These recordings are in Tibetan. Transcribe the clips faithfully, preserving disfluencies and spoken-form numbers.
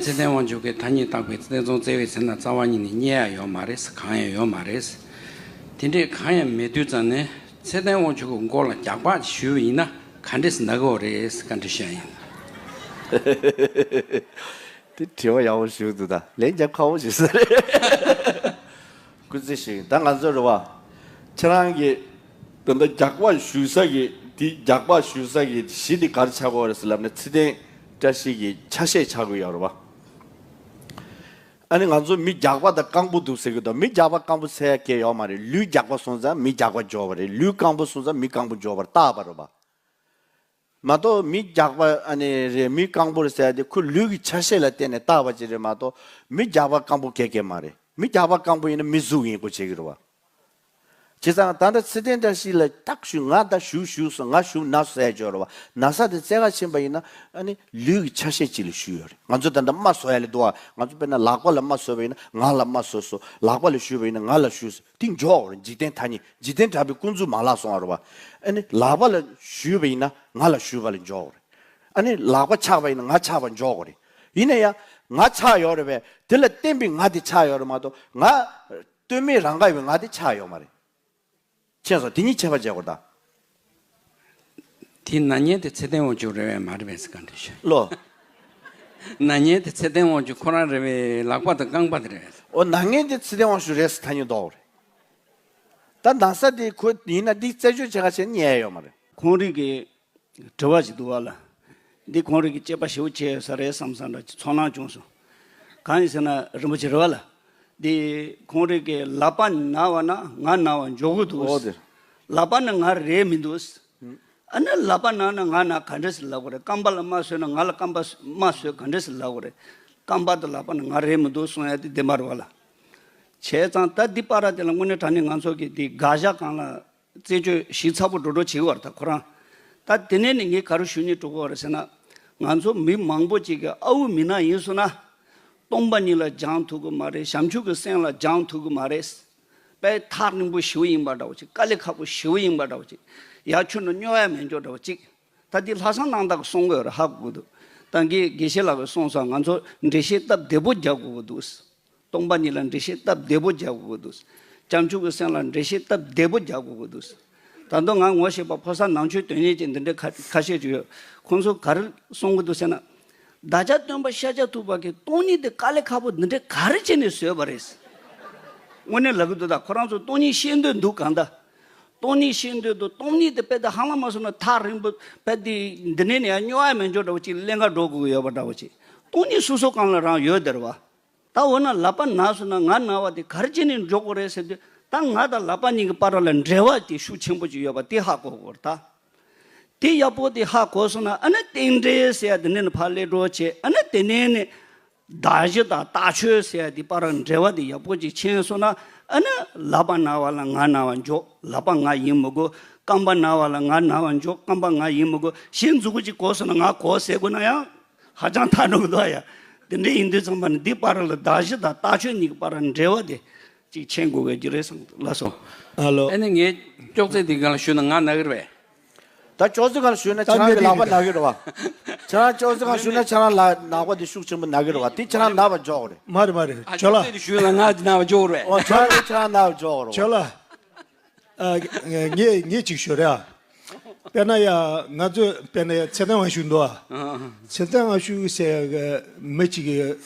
ཚེ་བརྟན་དབང་ཕྱུག་གིས་ཐ་སྙད་བཏགས་པའི་བསྟན་སྲུང་བརྩེ་བའི་ཚལ་ན་རྩ་བ་ཉིད་ནས་རྙེད་ཡ་ཡོད་མ་རེད། གང་ཡང་ཡོད་མ་རེད། དེ་འདྲས་གང་ཡང་མེད་དུས་ཙང་ནས་ཚེ་བརྟན་དབང་ཕྱུག་གི་མགོ་ལ་རྒྱག་པ་ཞུས་པ་ཡིན་ན་ག་འདྲས་ན་གི་ཡོད་རེད། བཀའ་འདྲི་ཞུ་ཡ་ཡིན། དེ་དྲི་བ་ཡག་པོ་ཞིག་འདུག་ད་ལན་རྒྱག་ཁག་པོ་ཞིག་ས་རེད། སྐུ་རྩེད་ཞིག་ད་ང་ཚོ་རེད་བ། ཁྱེད་རང་གི་ད་ལྟ་རྒྱག་པ་ཞུ་ས་གི་དེ་རྒྱག་པ་ཞུ་ས་གི་གཞི་དེ་ག་རེ་ཆགས་ཀྱི་ཡོད་རེད་ཟེར་ལབ་ན་ཚེ་བརྟན་བཀྲ་ཤིས་ཀྱི་ཆ་ཤས་ཆགས་ཀྱི་ཡོད་རེད་བ། ཨ་ནི་ང་ཚོ་མི་རྒྱགས་པ་དང་རྐང་པོ་འདུག་ཟེར་གི་འདུག་མི་རྒྱགས་པ་རྐང་པོ་ཟེར་ཡ་གང་ཡང་ཡོད་མ་རེད། ལུས་རྒྱགས་པ་སོང་ཙང་མི་རྒྱགས་པ་འཇོག་པ་རེད། ལུས་རྐང་པོ་སོང་ཙང་མི་རྐང་པོ་འཇོག་པར་བཏགས་པ་རེད་པ། མ་གཏོགས་མི་རྒྱགས་པ་ཨ་ནི་རེད། མི་རྐང་པོ་རེད་ཟེར་ཡ་དེ་ཁོ་ལུས་ཀྱི་ཆ་ཤས་ལ་བརྟེན་ནས་བཏགས་པ་ཅིག་རེད་མ་གཏོགས་མི་རྒྱགས་པ་རྐང་པོ་གང་ཡང་མ་རེད། མི་རྒྱགས་པ་རྐང་པོ་ཡིན་ན་མི་གཟུགས་ཡིན་དགོས་བྱེད་ཀྱི་རེད་པ། བྱས་ཙང་ད་ལྟ་ཚེ་བརྟན་བཀྲ་ཤིས་ལ་ཏག་ཞུས་ང་ད་ཞུ་ཞུས་སོང་ང་ཞུ་ན་ཟེར་ཡ་ཅིག་ཡོད་རེད་པ། ན་ས་དེ་རྩེ་ག་ཕྱིན་པ་ཡིན་ན་ཨ་ནི་ལུས་ཀྱི་ཆ་ཤས་ཅིག་ལ་ཞུས་ཡོད་རེད། ང་ཚོ་ད་ལྟ་རྨ་བཟོ་ཡ་ལ་འདུག་ཨ། ང་ཚོ་དཔེར་ན་ལག་པ་ལ་རྨ་བཟོས་པ་ཡིན་ན་ང་ལ་རྨ་བཟོས་སོང་། ལག་པ་ལ་ཞུས་པ་ཡིན་ན་ང་ལ་ཞུས་སོང་། དེ་འཇོག་རེད། འཇིག་རྟེན་ཐ་སྙད་འཇིག་རྟེན་གྲགས་པའི་ཀུན་རྫོབ་མ་ལག་སོང་བ་རེད་པ། ཨ་ནི་ལག་པ་ལ་ཞུས་པ་ཡིན་ན་ང་ལ་ཞུས་པ་ལ་འཇོག་རེད། ཨ་ནི་ལག་པ་ཆགས་པ་ཡིན་ན་ང་ཆགས་པ་འཇོག་དགོས་རེད། ཡིན་ན་ཡང་ང་ཆགས་ཡོད་རེད་པས། དེ་ལ་བརྟེན་པའི་ང་དེ་ཆགས་ཡོད་རེད་མ་གཏོགས་ང་ལྟོས་མེད་རང་ག་ཡོད་པའི་ང་དེ་ཆགས་ཡོད་མ་རེད། ཤེས་སོང་། དེ་གཉིས་ཁྱད་པར་འབྱེད་དགོས་ད། དེའི་ན་མཁན་དེ་ཚེ་བརྟན་དབང་ཕྱུག་རེད་པས་མ་རེད་པས་ཟེར་བཀའ་འདྲི་ཞུ། ལོ། ན་མཁན་དེ་ཚེ་བརྟན་དབང་ཕྱུག་ཁོ་རང་རེད་པས། ལག་པ་དང་རྐང་པ་དེ་རེད་པས། འོ་ན་མཁན་དེ་ཚེ་བརྟན་དབང་ཕྱུག་རེད་ཟེར་ཐ་སྙད་འདོགས་རེད། ད་ན་ས་དེ་ཁོ་ཡིན་ན་འདི་རྩད་གཅོད་བྱེད་ག་བྱས་ཉན་ཡ་ཡོད་མ་རེད། ཁོང་རང་གི་དྲི་བ་ཞིག་འདུག་པ་ལགས། འདི་ཁོང་རང་གི་དཔྱད་པ་ཞེ་པོ་བྱས་ཡོད་ས་རེད་བསམ་བསམ་འདྲ་ཅིག་ཚོར་སྣང་བྱུང་སོང་། གང་ཡིན་ཟེར་ན་རིན་པོ་ཆེ་རེད་པ་ལགས། འདི་ཁོང་རང་གི་ལག་པ་ན་བ་ན་ང་ན་བ་འཇོག་གི་འདུག་འོ་དེ། ལག་པ་ན་ང་རེད་མི་འདུག་ཨ་ནི་ལག་པ་ན་ན་ང་ན་ག་འདྲ་ཞིག་ལབ་དགོས་རེད། རྐང་པ་ལ་རྨ་བཟོས་ན་ང་ལ་རྐང་པ་རྨ་བཟོས་ག་འདྲ་ཞིག་ལབ་དགོས་རེད། རྐང་པ་དང་ལག་པ་ན་ང་རེད་མི་འདུག་གསུང་ཡ་དེ་བདེན་པ་རེད་པ་ལགས། བྱས་ཙང་ད་འདི་བར་དེ་ལ་དངོས་གནས་དྲང་གནས་ང་ཚོ་གི་འདི་དགག་བཞག་སྒང་ལ་རྩད་གཅོད་ཞིབ་ཚགས་པོ་འགྲོ་འགྲོ་བྱེད་ཀྱི་ཡོད་རེད་ད་ཁོ་རང་། ད་དེ་ནས་ནི་ངས་ག་རེ་ཞུ་སྙིང་བྲོ་གི་ཡོད་རེད་ཟེར་ན། ང་ཚོ་མི་མང་པོ་ཅིག་གི་ཨ་འུ་མི་ནག་ཡིན་སོང་ན། སྟོང་པ་ཉིད་ལ་སྦྱང་ཐུབ་ཀྱི་མ་རེད། བྱང་ཆུབ་ཀྱི་སེམས་ལ་སྦྱང་ཐུབ་ཀྱི་མ་རེད། དཔེ་ཐག་རིང་པོ་ཞེ་པོ་ཡིན་པ་འདྲ་བོ་ཅིག་དཀའ་ལས་ཁག་པོ་ཞེ་པོ་ཡིན་པ་འདྲ་བོ་ཅིག་ཡར་ཆུ་ནང་སྨྱོ་ཡ་མེད་འཇོག་འདྲ་བོ་ཅིག་ད་འདི་ལྷག་བསམ་རྣམ་དག་གིས་གསུང་གི་ཡོད་རེད། ཧ་གོ་གི་འདུག་ད་གིན་དགེ་བཤེས་ལགས་ཀྱིས་གསུངས་སོང་། ང་ཚོ་འགྲེལ་བཤད་སྟབས་བདེ་པོ་རྒྱག་དགོས་ཀྱི་འདུག་སྟོང་པ་ཉིད་ལ་འགྲེལ་བཤད་སྟབས་བདེ་པོ་རྒྱག་དགོས་ཀྱི་འདུག་བྱང་ཆུབ་ཀྱི་སེམས་ལ་འགྲེལ་བཤད་སྟབས་བདེ་པོ་རྒྱག་དགོས་ཀྱི་འདུག་ད་དུང་ང་ངོ་ཤེས་པ་ཕོ་གསར་ནང་ཆོས་དོན་གཉེར་ཅན་འདི་འདྲའི་ཁ་ཁ་ཤས་ཅིག་ཡོད། ཁོང་ཚོ་ག་རེ་གསུང་གི་འདུག་ཟེར་ན། བདག་ཅག་སྟོན་པ་ཤཱཀྱ་ཐུབ་པ་གིས་སྟོང་ཉིད་དེ་དཀའ་ལས་ཁག་པོ་འདི་འདྲའི་ག་རེ་བྱས་ནས་བཟོས་པ་རེད། དངོས་གནས་ལབ་ཀྱི་འདུག་ད་ཁོ་རང་ཚོ་སྟོང་ཉིད་ཤེས་འདོད་འདུག་གང་ལྟར། སྟོང་ཉིད་ཤེས་འདོད་འདུག་སྟོང་ཉིད་དེ་དཔེ་དེ་ཧ་ལམ་མ་སོང་ན་ཐག་རིང་པོ་དཔེ་དེ་འདི་ནས་ནས་ཡང་སྨྱོ་ཡ་མེད་འཇོག་འདྲ་བོ་ཅིག་ཀླན་ཀ་འགྲོ་དགོས་ཀྱི་ཡོད་པ་འདྲ་བོ་ཅིག་སྟོང་ཉིད་སོ་སོ་སྒང་ལ་རང་ཡོད་དེ་རེད་བ། ད་འོ་ན་ལག་པ་ན་སོང་ན་ང་ན་བ་དེ་ག་རེ་བྱས་ནས་འཇོག་དགོས་རེད་ཟེར་དུས་ད་ང་དང་ལག་པ་གཉིས་ཀྱི་བར་ལ་འབྲེལ་བ་དེ་ཤུགས་ཆེན་པོ་ཅིག་ཡོད་པ་དེ་ཧ་གོ་དགོས་རེད་ད། དེ་ཡག་པོ་དེ་ཧ་གོ་སོང་ན་ཨ་ནི་རྟེན་འབྲེལ་ཟེར་ཡ་དེ་ནས་ནི་ཕར་སླེབས་འགྲོ་བྱེད། ཨ་ནི་དེ་ནས་ནི་གདགས་གཞི་དང་རྟགས་ཆོས་ཟེར་ཡ་དེ་བར་འབྲེལ་བ་དེ་ཡག་པོ་ཅིག་མཁྱེན་སོང་ན་ཨ་ནི་ལག་པ་ན་བ་ལ་ང་ན་བ་འཇོག་ལག་པ་ང་ཡིན་མི་དགོས། རྐང་པ་ན་བ་ལ་ང་ན་བ་འཇོག་རྐང་པ་ང་ཡིན་མི་དགོས། གཞི་མཛུབ་གུ་ཅིག་གོ་སོང་ན་ང་གོ་ཟེར་དགོས་ན་ཡང་ཧ་ཅང་ཐག་འགྲོ་གི་འདུག་ཨ་ཡ། དེ་འདྲ་ཡིན་དུས་ཙམ་པ་ནི་འདི་བར་ལ་གདགས་གཞི་དང་རྟགས་ཆོས་གཉིས་ཀྱི་བར་འབྲེལ་བ་དེ་ཅིག་མཁྱེན་དགོས་ཀྱི་རེད་བསམ་གི་འདུག་ལགས་སོ། ཨ་ལོ། ཨ་ནི་ངས་ཅོག་ཙེ་འདི་སྒང་ལ་ཞུས་ན་ང་ན་གི་རེད་པས། ད་ཅོག་ཙེ་སྒང་ལ་ཞུས་ན་ཁྱེད་རང་གི་ལག་པ་ན་གི་རེད་པ། ཁྱེད་རང་ཅོག་ཙེ་སྒང་ལ་ཞུས་ན་ཁྱེད་རང་ལ་ལག་པ་འདི་ཤུགས་ཆེན་པོ་ན་གི་རེད་པ། དེ་ཁྱེད་རང་ན་བ་འཇོག་རེད། མ་རེད་མ་རེད། ཨ་ཅོག་ཙེ་འདི་ཞུས་ན་ང་འདི་ན་བ་འཇོག་རེད། ཨོ་ཁྱེད་རང་ཁྱེད་རང་ན་བ་འཇོག་རེད། ཅོ་ལགས། ཨ། ངས་ངས་ཅིག་ཞུ་རེད་ཨ། དཔེར་ན་ཡ་ང་ཚོས་དཔེར་ན་ཡ་ཚེ་བརྟན་དབང་ཕྱུག་འདུག་ཨ། ཚེ་བརྟན་དབང་ཕྱུག་ཟེར་གི་མི་གཅིག་གི་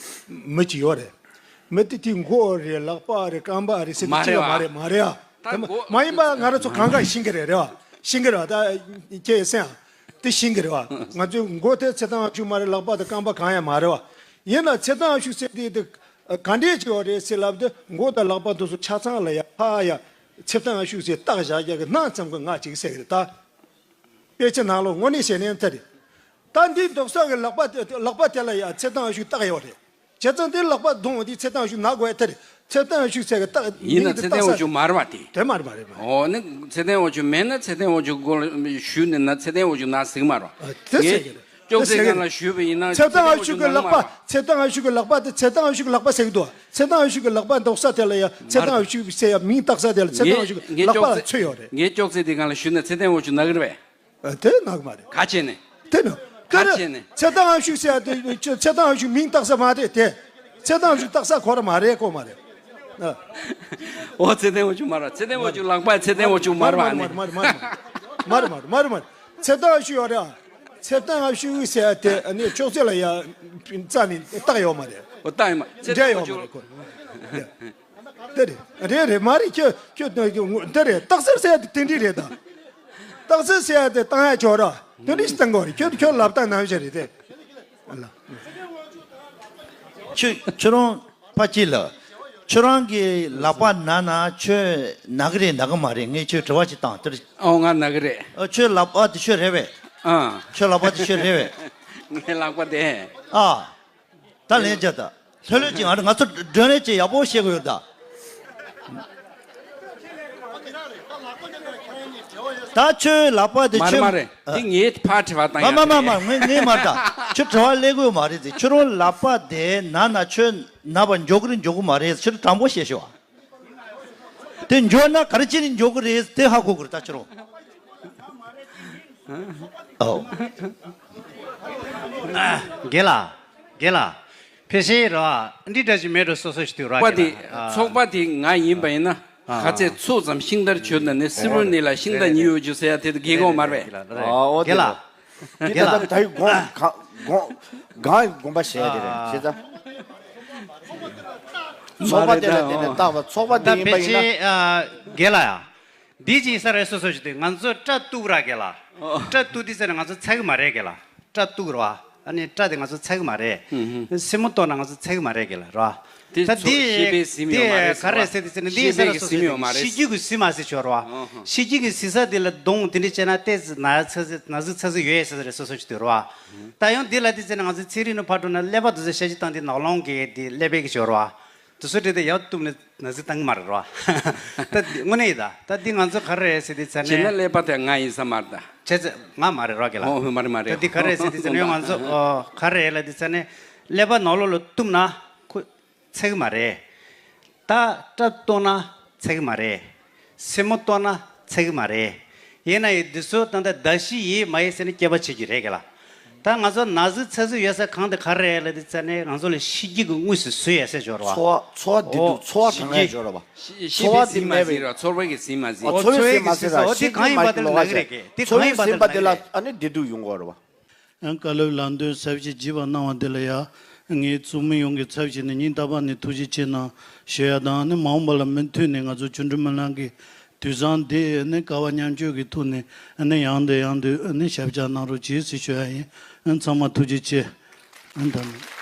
མི་གཅིག་ཡོད་རེད། མི་དེ་དེའི་མགོ་རེད། ལག་པ་རེད། རྐང་པ་རེད་ཟེར་དེ་མ་གཅིག་རེད་ཡ་མ་བ། རེད་མ་རེད་ཨ། ད་དེ་མ་མགོ་མ་ཡིན་པ་ང་རང་ཚོ་གང་ག་ཤེས་གི་རེད་རེད་བ། ཤེས་གི་རེད་བ། ད་ཁྱེད་ཡི་སེམས་ཨ། དེ་ཤེས་གི་རེད་བ། ང་ཚོའི་མགོ་དེ་ཚེ་བརྟན་དབང་ཕྱུག་མ་རེད། ལག་པ་དང་རྐང་པ་གང་ཡང་མ་རེད་བ། ཡིན་ན་ཚེ་བརྟན་དབང་ཕྱུག་ཟེར་དེ་དེ་ག་འདྲས་ཅིག་ཡོད་རེད་ཟེར་ལབ་དུས་མགོ་དང་ལག་པ་དེ་ཚོ་ཆ་ཚང་ལ་ཡ་ཕ་ཡ། ཚེ་བརྟན་དབང་ཕྱུག་ཟེར་བཏགས་བཞག་རྒྱག་གི་སྣང་ཙམ་གྱི་ང་ཅིག་ཟེར་གི་རེད་ད། དཔེ་ཆ་ནང་ལོགས་དངོས་གནས་ཟེར་ནའི་དེ་རེད། ད་འདི་རྡོག་རྩ་གི་ལག་པ་དེ་ལག་པ་དེ་ལ་ཡ་ཚེ་བརྟན་དབང་ཕྱུག་བཏགས་ཡོད་རེད། བྱས་ཙང་དེ་ལག་པ་བརྡུངས་དེ་ཚེ་བརྟན་དབང་ཕྱུག་ན་དགོས་ཡ་དེ་རེད། ཚེ་བརྟན་དབང་ཕྱུག་ཟེར་གི་བཏགས་ཡིན་ན་མིང་དེ་ཚེ་བརྟན་དབང་ཕྱུག་མ་རེད་པ་དེ། དེ་མ་རེད་མ་རེད་མ་རེད། ཨོ་ནི་ཚེ་བརྟན་དབང་ཕྱུག་མེད་ན་ཚེ་བརྟན་དབང་ཕྱུག་མགོ་ལ་ཞུས་ནས་ན་ཚེ་བརྟན་དབང་ཕྱུག་ན་ཟིག་མ་རེད། ཨ་དེ་ཟེར་གི་རེད། ཅོག་ཙེ་སྒང་ལ་ཞུས་པ་ཡིན་ན་ཚེ་བརྟན་དབང་ཕྱུག་གི་ལག་པ། ཚེ་བརྟན་དབང་ཕྱུག་གི་ལག་པ་དེ་ཚེ་བརྟན་དབང་ཕྱུག་གི་ལག་པ་ཟེར་གི་འདུག་ཚེ་བརྟན་དབང་ཕྱུག་གི་ལག་པ་རྡོག་རྩ་དེ་ལ་ཡ་ཚེ་བརྟན་དབང་ཕྱུག་ཟེར་ཡ་མིང་བཏགས་ས་དེ་ལ་ཚེ་བརྟན་དབང་ཕྱུག་གི་ལག་པ་ལ་ཚོད་ཡོད་རེད། ངས་ཅོག་ཙེ་དེ་སྒང་ལ་ཞུས་ན་ཚེ་བརྟན་དབང་ཕྱུག་ན་གི་རེད་པས། ཨ་དེ་ན་གི་མ་རེད། ག་བྱས་ནས། དེ་ནི་ ག་རེ་བྱས་ནས། ཚེ་བརྟན་དབང་ཕྱུག་ཟེར་ཡ་དེ་ཚེ་བརྟན་དབང་ཕྱུག་མིང་བཏགས་ས་མ་རེད་དེ། ཚེ་བརྟན་དབང་ཕྱུག་བཏགས་ས་ཁོ་རང་མ་རེད། ཁོ་མ་རེད། ཨ། འོ་ཚེ་བརྟན་དབང་ཕྱུག་མ་རེད། ཚེ་བརྟན་དབང་ཕྱུག་ལག་པ་ཚེ་བརྟན་དབང་ཕྱུག་མ་རེད་པ། མ་རེད་མ་རེད་མ་རེད། ཚེ་བརྟན་དབང་ཕྱུག་ཡོད་རེད། ཚེ་བརྟན་དབང་ཕྱུག་ཟེར་ཡ་དེ་ཨ་ནི་ཅོག་ཙེ་ལ་ཡ་རྩ་ནས་བཏགས་ཡོད་མ་རེད། འོ་བཏགས་ཡོད་མ་ཚེ་བརྟན་དབང་ཕྱུག་འབྲེལ་ཡོད་མ་རེད། དེ་རེད། རེད་རེད། མ་རེད། ཁྱོད་ཁྱོད་དེ་རེད། རྟགས་གསལ་ཟེར་ཡ་དེ་དེ་འདྲ་རེད་ད། རྟགས་གསལ་ཟེར་ཡ་དེ་བཏང་ཡ་ཆོག་ར། དེ་འདྲ་ཞིག་བཏང་དགོས་རེད། ཁྱོད་ཁྱོད་ལབ་སྟངས་ནང་བཞིན་རེད་དེ། ཁྱོད་ཁྱོད་རང་ཕ་སྐྱིད་ལགས། ཁྱོད་རང་གི་ལག་པ་ན་ན་ཁྱོད་ན་གི་རེད་ན་གི་མ་རེད། ངས་ཁྱོད་དྲི་བ་ཅིག་བཏང་དེར། ཨོ་ང་ན་གི་རེད། ཨ་ཁྱོད་ལག་པ་དེ་ཁྱོད་རེད་པས། ཨ། ཁྱོད་ལག་པ་དེ་ཁྱོད་རེད་པས། ངའི་ལག་པ་དེ། ཨ། ད་ལན་བརྒྱབ་ད། ལྷོད་ལྷོད་ཅིག་ཨ་ང་ཚོ་སྒྲོན་རེ་ཅིག་ཡག་པོ་བཤད་དགོས་ཡོད་ད། ད་ཁྱོད་ལག་པ་དེ་མ་རེད་ཁྱོད་མ་རེད། ཨ། འདི་ངའི་ཕར་དྲི་བ་བཏང་མ་ཡ་མ་མ་མ་ངས་ངས་མ་ད། ཁྱོད་དྲི་བ་སླེབས་དགོས་མ་རེད་དེ། ཁྱོད་རང་ལག་པ་དེ་ན་ན་ཁྱོད་ན་བ་མགྱོགས་ཀི་རེད་མགྱོགས་ཀི་མ་རེད། ཁྱོད་དྲང་པོ་བཤད་ཤོག་ཨ། དེ་མགྱོགས་ན་ག་རེ་བྱས་ནས་མགྱོགས་ཀི་རེད་དེ་ཧ་གོ་དགོས་རེད་ད་ཁྱོད་རང་། ཨོ། རྒན་ལགས། རྒན་ལགས། ཕལ་ཆེར་ར་འདི་འདྲ་ཞིག་མེད་འགྲོ། སོ་སོ་ཞིག་དུས་ར་ཚོགས་པ་དེ་རྒན་ལགས། ཚོགས་པ་དེ་ང་ཡིན་པ་ཡིན་ན། ཨ། ག་ཚད་ཚུགས་ཙམ་ཤིང་རྟར་གྱུར་ན་ནི་སིལ་བུར་ནི་ལ་ཤིང་རྟ་ཉིད་ཡོད་རྒྱུ་ཟེར་ཡ་དེ་དགེ་གོང་མར་བས། ཨོ་རྒན་ལགས། འདི་རྒན་ལགས། ད་ལྟ་ད་ཡི་དགོངས་གང་དགོངས་གང་དགོངས་པ་བཞེས་དེ་རེད་ཨ། ཤེས་ཚ། ཚོགས་པ་དེ་ལ་བརྟེན་ནས་བཏགས་པ་ཚོགས་པ་དེ་ད་ཡིན་པ་ཕལ་ཡིན་ན། ཆེར་ཨ། རྒན་ལགས་ཡ། འདི་ཅི་ཡིན་ས་རེད། སོ་སོ་ཞིག་དུས་ང་ཚོ་སྐྲ་གཏུག་ར་རྒན་ལགས། ཨོ། སྐྲ་གཏུག་དུས་ཙམ་ནས་ང་ཚོ་ཚ་གི་མ་རེད་རྒན་ལགས། སྐྲ་གཏུག་ར་བ། ཨ་ནི་སྐྲ་དེ་ང་ཚོ་ཚ་གི་མ་རེད། ཧུམ་ཧུམ། སེན་མོ་གཏོར་ན་ང་ཚོ་ཚ་གི་མ་རེད་རྒན་ལགས་ར་བ། དེ་ད་ཚོ་འདི་ཤེས་པའི་ཟིན་ཡོད་མ་རེད་དེ་ག་རེ་ཟེར་དུས་ཙམ་ནས་འདི་ཡིན་ས་རེད། སོ་སོ་ཞིག་དུས་ཤེས་རྒྱུད་ཀྱི་ཟིན་མ་ཟིན་ཆོག་ར་བ། ཨོ་ཧོ། ཤེས་རྒྱུད་ཀྱི་ཟིན་ས་དེ་ལ་གདོང་དེ་འདྲ་བྱས་ན་ཏོག་ཙམ་ན་ཚ་ན་ཟུག་ཚ་ཟུག་ཡོད་ཡ་ས་རེད། སོ་སོ་ཞིག་དུས་ར་བ། ད་ཡང་འདི་ལ་དུས་ཙམ་ནས་ང་ཚོ་ཚན་རིག་ནང་ཕར་འགྲོ་ན་ཀླད་པ་དུ་ཚོད་ཤ་གཅིག་བཏང་དེ་ནག་ལོང་གི་དེ་ཀླད་པའི་གི་ཆོག་ར་བ། དུ་སུ་དྲི་དེ་ཡག་གཏུབ་ནས་ན་ཟི་བཏང་གི་མ་རེད་རོ། ད་འདི་དངོས་གནས་ཡིན་ད། ད་འདི་ང་ཚོ་ག་རེ་རེད་ཟེར་དུས་ཙ་ནས། བྱས་ན་ཀླད་པ་དེ་ང་ཡིན་ས་མ་རེད་ད། བྱས་ཙ་ང་མ་རེད་རོ་གི་ལ། ཨོ་ཧོ་མ་རེད་མ་རེད། ད་འདི་ག་རེ་རེད་ཟེར་དུས་ཙ་ནས་ང་ཚོ་ཨོ་ག་རེ་རེད་ལ་དུས་ཙ་ནས་ཀླད་པ་ནང་ལོགས་ལ་གཏུབ་ན་ཁོ་ཚད་གི་མ་རེད། ད་སྐྲ་གཏོང་ན་ཚད་གི་མ་རེད། སེན་མོ་གཏོང་ན་ཚད་གི་མ་རེད། ཡིན་ན་ཡང་འདི་ཚོ་ད་ལྟ་ཟླ་བཞི་ཡས་མ་ཡས་ཟེར་ནས་སྐྱེལ་པ་བྱེད་རྒྱུ་རེད་གི་ལ། ད་ང་ཚོ་ན་ཟུག་ཚ་ཟུག་ཡོད་ས་གང་དེ་ག་རེ་རེད་ལབ་དུས་ཙ་ནས་ང་ཚོ་ལ་ཤི་རྒྱུ་གི་དངོས་སུ་བཟོས་ཡོད་ས་སྦྱོར་བ། ཚོར་བ་ཚོར་བ་བདེ་སྡུག་ཨོ་ཚོར་བ་གང་ཡང་སྦྱོར་བ། ཤི་ཤི་ཚོར་བ་བའི་ཟིན་མ་ཟིན་ར་ཚོར་བའི་གི་ཟིན་མ་ཟིན། ཨོ་ཚོར་བའི་གི་ཟིན་ས་ཨོ་དེ་གང་ཡིན་པ་དེ་ལ་ལབ་གི་རེད་གི། དེ་གང་ཡིན་པ་དེ་ལ་ལབ་གི་རེད། ཨ་ནི་བདེ་སྡུག་ཡོང་གི་རེད་བ། ཡང་བཀའ་སློབ་ལམ་སྟོན་ཚབ་ཞིབ་བགྱིས་པ་གནང་བ་འདི་ལ་ཡང་ངའི་ཚོགས་མི་ཡོངས་ཀྱི་ཚབ་ཞུས་ནས་སྙིང་ཐག་པ་ནས་ཐུགས་རྗེ་ཆེ་གནང་ཞུ་ཡ་དང་ནི་མ་འོངས་པ་ལ་མུ་མཐུད་ནས་ང་ཚོ་བཅུ་དྲུག་སྨོན་ལམ་གྱི་དུས་བཟང་འདི་ནི་དཀའ་བ་མཉམ་སྤྱོད་ཀྱི་ཐོག་ནས་ནི་ཡང་དུ་ཡང་དུ་ནི་ཞབས་ཕྱི་གནང་རོགས་གྱིས་ཞེས་ཞུ་ཡ་ཡིན། ཚང་མ་ཐུགས་རྗེ་ཆེ། ཨ་ནི་ད་ནི།